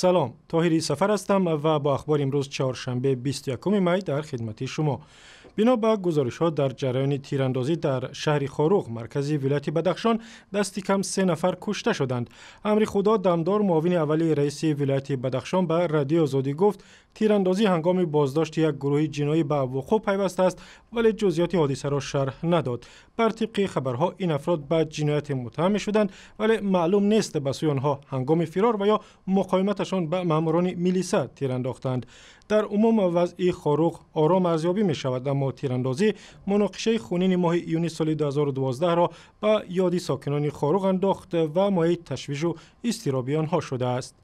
Салом, Тоҳири Сафар ҳастам ва бо ахбори имрӯз чоршанбе 21 май дар хидмати шумо. Бино ба гузоришҳо, дар ҷараёни тирандозӣ дар шаҳри Хоруғ, маркази вилояти Бадахшон, дасти кам 3 нафар кушта шуданд. Амри Худо Дамдор, муовини аввали раиси вилояти Бадахшон, ба Радиои Озодӣ гуфт, тирандозӣ ҳангоми боздошти як гурӯҳи ҷиноӣ ба вуқӯъ пайваста аст, вале ҷузъиёти ҳодисаро шарҳ надод. Бар тибқи хабарҳо, ин афрод ба ҷинояте муттаҳам мешуданд, вале маълум нест ба сӯи онҳо ҳангоми фирор ва ё муқовиматашон ба маъмурони милиса тир андохтанд. Дар умум вазъи Хоруғ ором арзёбӣ мешавад, аммо тирандозӣ муноқишаи хунини моҳи июни соли 2012-ро ба ёди сокинони Хоруғ андохт ва мояи ташвишу изтироби онҳо шудааст.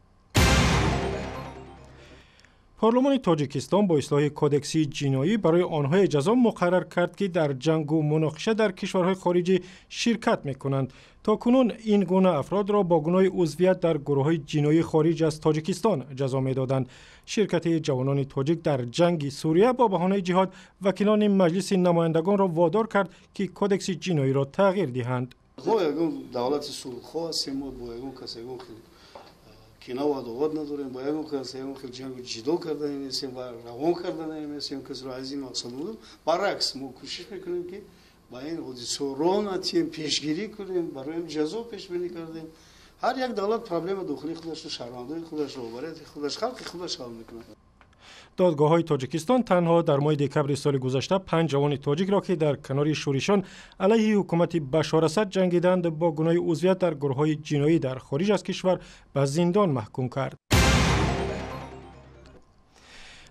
Парлумони Тоҷикистон бо ислоҳи кодекси ҷиноӣ барои онҳое ҷазо муқаррар кард, ки дар ҷангу муноқиша дар кишварҳои хориҷӣ ширкат мекунанд. То кунун ин гуна афродро бо гуноҳи узвият дар гурӯҳҳои ҷиноии хориҷ аз Тоҷикистон ҷазо медоданд. Ширкати ҷавонони тоҷик дар ҷанги Сурия бо баҳонаи ҷиҳод вакилони Маҷлиси намояндагонро водор кард, ки кодекси ҷиноиро тағйир диҳанд. Мо ягон давлати сулҳхоҳ ҳастем, мо бо ягон кас ягон хел кинаву адоват надорем, бо ягон кас ягон хел ҷангу ҷидол карда нестем ва равон карда нестем касро аз ин мақсад будем. Баръакс, мо кӯшиш мекунем, ки ба ин ҳодисаҳо роҳ натиҳем, пешгирӣ кунем, барои ҷазо пешбинӣ кардем. Ҳар як давлат проблема дохилии худашро, шаҳрвандои худаш, роҳбарияти худаш, халқи худаш ҳал мекунад. Додгоҳҳои Тоҷикистон танҳо дар моҳи декабри соли гузашта 5 ҷавони тоҷикро, ки дар канори шӯришон алайҳи ҳукумати Башор Асад ҷангиданд, бо гуноҳи узвият дар гурӯҳҳои ҷиноӣ дар хориҷ аз кишвар ба зиндон маҳкум кард.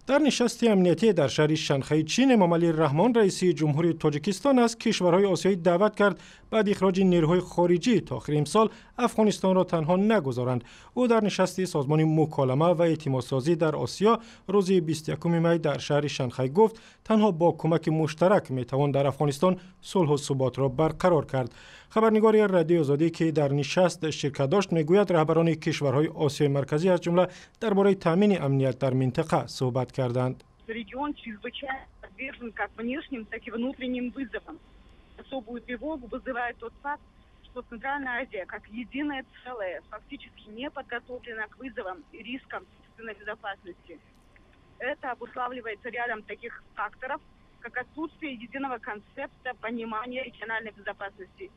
Дар нишасти амниятӣ дар шаҳри Шанхаи Чин, Эмомалӣ Раҳмон, раиси ҷумҳури Тоҷикистон, аз кишварҳои осиёӣ даъват кард, баъд ихроҷи нерӯҳои хориҷӣ то охири имсол Афғонистонро танҳо нагузоранд. Ӯ дар нишасти Созмони муколама ва эътимодсозӣ дар Осиё рӯзи 21 май дар шаҳри Шанхай гуфт, танҳо бо кӯмаки муштарак метавон дар Афғонистон сулҳу суботро барқарор кард. Хабарнигори Радиои Озодӣ, ки дар нишаст ширкат дошт, мегӯяд, раҳбарони кишварҳои Осиёи Марказӣ аз ҷумла дар бораи таъмини амният дар минтақа суҳбат карданд. Регион чрезвычайно подвержен как внешним, так и внутренним вызовам. Особую тревогу вызывает тот факт, что Центральная Азия как единое целое фактически не подготовлена к вызовам и рискам собственной безопасности. Это обуславливается рядом таких факторов, как отсутствие единого концепта понимания региональной безопасности.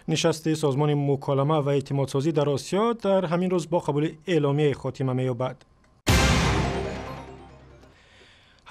Нишасти Созмони муколама ва эътимодсозӣ дар Осиё дар ҳамин рӯз бо қабули эъломияи хотима меёбад.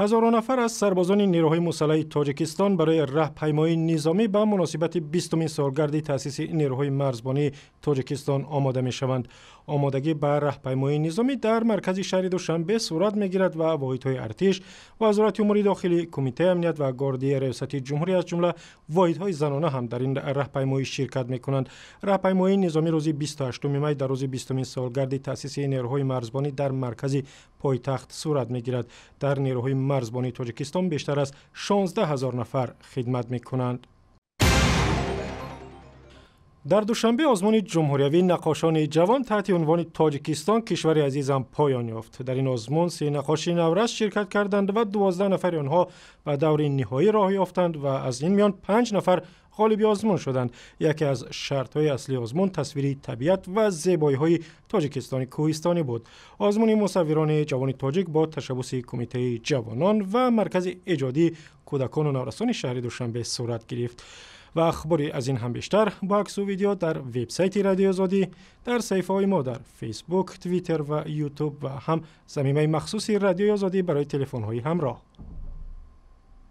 Ҳазорон нафар аз сарбозони нерӯҳои мусаллаҳи Тоҷикистон барои раҳпаймоии низомӣ ба муносибати 20-умин солгарди таъсиси нерӯҳои марзбонии Тоҷикистон омода мешаванд. Омодагӣ ба раҳпаймоии низомӣ дар маркази шаҳри Душанбе сурат мегирад ва воҳидҳои артиш, Вазорати умури дохилӣ, Кумитаи амният ва Гвардияи Раёсати ҷумҳурӣ, аз ҷумла воҳидҳои занона ҳам дар ин раҳпаймоӣ ширкат мекунанд. Раҳпаймоии низомӣ рӯзи 28 май, дар рӯзи 20-умин солгарди таъсиси нерӯҳои марзбонӣ, дар маркази пойтахт сурат мегирад. Дар нерӯҳои марзбонии Тоҷикистон бештар аз 16 ҳазор нафар хидмат мекунанд. Дар Душанбе озмуни ҷумҳуриявии наққошони ҷавон таҳти унвони «Тоҷикистон, кишвари азизам» поён ёфт. Дар ин озмун 3 наққоши наврас ширкат карданд ва 12 нафари онҳо ба даври ниҳоӣ роҳ ёфтанд ва аз ин миён 5 нафар ғолиби озмун шуданд. Яке аз шартҳои аслии озмун тасвири табиат ва зебоиҳои Тоҷикистони кӯҳистонӣ буд. Озмуни мусаввирони ҷавони тоҷик бо ташаббуси Кумитаи ҷавонон ва Маркази эҷодии кӯдакону наврасони шаҳри Душанбе сурат гирифт. Ва ахбори аз ин ҳам бештар бо аксу видео дар вебсайти Радиои Озодӣ, дар саҳифаҳои мо дар Фейсбук, Твиттер ва Ютуб ва ҳам замимаи махсуси Радиои Озодӣ барои телефонҳои ҳамроҳ.